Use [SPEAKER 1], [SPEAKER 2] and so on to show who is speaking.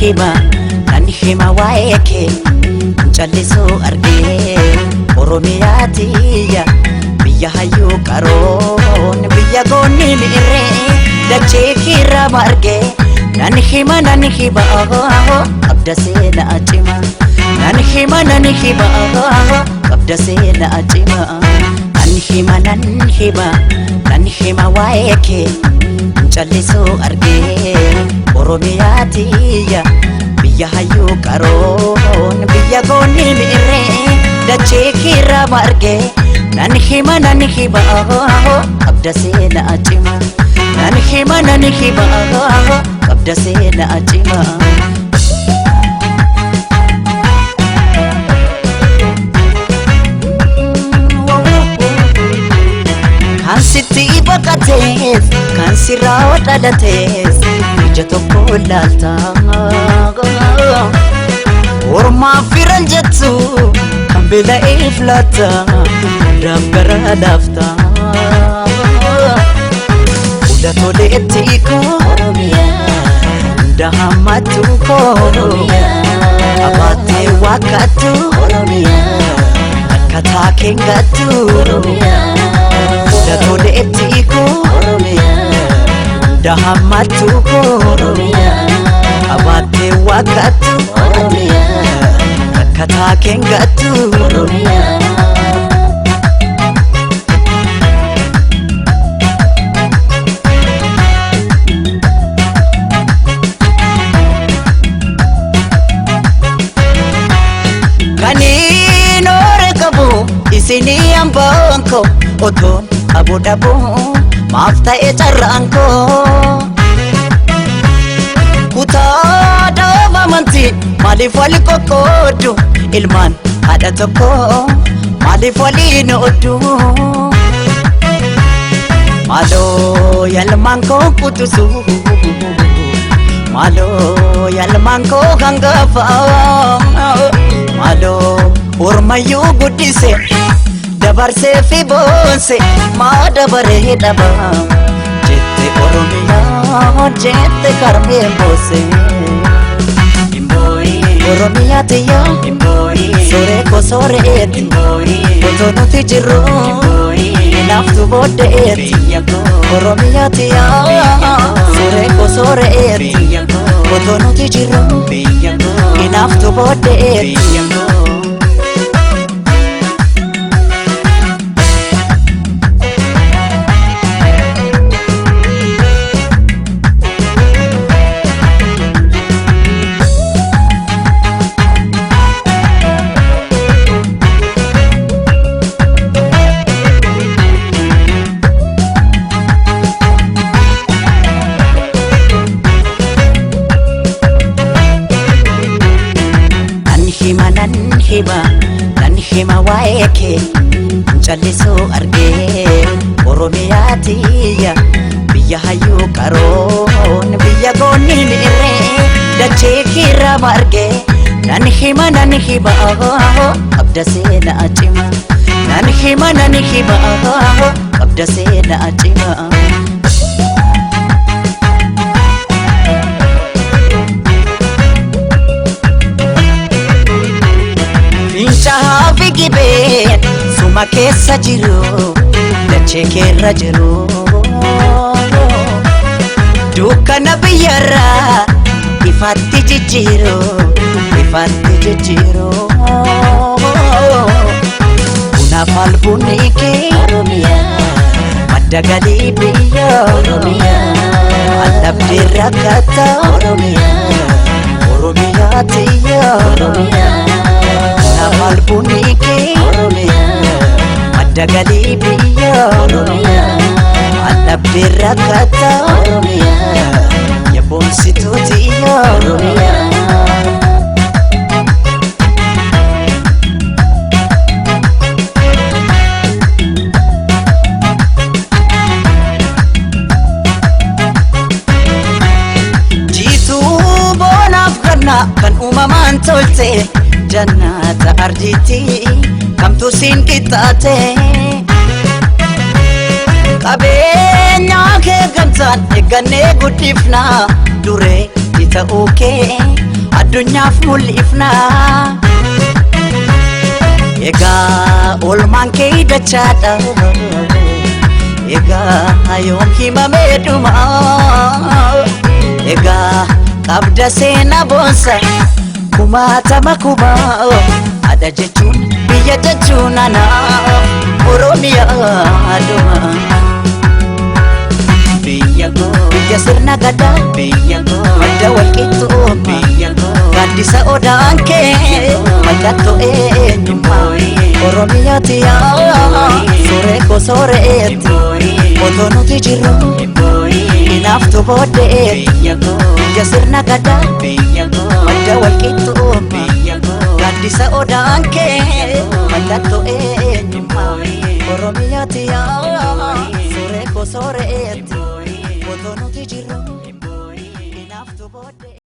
[SPEAKER 1] hima nan hima waa'ee kee callisuu argee Oromiyaa tiyya biyya hayyuu qaroon biyya goonni mi'irree dachee kiirraa margee nan hima qabda seenaa cima nan hima qabda seenaa cima nan hima nan hima nan hima waa'ee kee callisuu argee Oromiyaa tiyya biyya hayyuu qaroon biyya goonni mi'irree dachee kiirraa margee nan hima qabda seenaa cima nan hima qabda seenaa cima. Kan sitti baqatees kan sirraa dhalatees ija tokko ilaalta. Ormaaf firan jettu kan beela'eef laatta hundaaf gara laafta. Fuula toleetti koo hunda hammattu koo qabaattee waakkattu akkataa keengattu. Fuula toleetti koo hunda hammattu koo qabaattee waakkattu akkataa keengattu. Kaniin oore qabu isinii hambaan koo otoon aboo dhabuu maaf ta'e carraan koo. Kutaa dhaaba amantii maaliif wal qoqqooddu ilmaan haadha tokko maaliif waliin ooddu. Maaloo yalmaan koo qutusu maaloo yalmaan koo hangafa maaloo ormayyuu guddise dabarsee fi boonse maa dabaree dhaba jette Oromiyaa jette karmeen boose. Oromiyaa tiyya sooree koo sooreetti otoo nuti jirru hinaaftu booddeetti. Oromiyaa tiyya sooree koo sooreetti otoo nuti jirru hinaaftu booddeetti. Nan hima nan hima waa'ee kee callisuu argee Oromiyaa tiyya biyya hayyuu qaroon biyya goonni mi'irree dachee kiirraa margee nan hima qabda seenaa cima nan hima qabda seenaa cima. Fincaa'aa fi gibeen suma keessa jiru dachee keerra jiru. Dukkana biyyarraa ifatti jijjiiru ifatti jijjiiru. Kunaaf albuunni kee madda galii biyya aldhabdee rakkata Oromiyaa tiyya. Kunaaf albuunni kee madda galii biyya aldhabdee rakkata yaboonsituu tiyya. Jiituu boonaaf ganna kan uumamaan tolte jannata arjiitti kamtu siin qixxaate. Qabeenya kee gamtaan eeggannee guddifna duree Ta'uu kee addunyaaf mul'ifna. Egaa oolmaan kee dachaadha. Egaa yoom himamee dhuma. Egaa qabda seenaa boonsa kumaatama kuma. Haadha jechuun, biyya jechuun, anaaf Oromiyaa dhuma.
[SPEAKER 2] Biyya koo,
[SPEAKER 1] Biyya sirna gadaa,
[SPEAKER 2] biyya koo,
[SPEAKER 1] madda walqixxummaa,
[SPEAKER 2] biyya koo,
[SPEAKER 1] gaaddisa odaan kee mallattoo eenyummaa. Oromiyaati yaa sooree koo sooreetti, otoo nuti jirru hinaaftu booddeetti.
[SPEAKER 2] Biyya koo,
[SPEAKER 1] Biyya sirna gadaa,
[SPEAKER 2] biyya koo,
[SPEAKER 1] madda walqixxummaa,
[SPEAKER 2] biyya koo,
[SPEAKER 1] gaaddisa odaan kee mallattoo eenyummaa. Oromiyaati yaa sooree koo sooreetti, otoo nuti jirru hinaaftu booddee.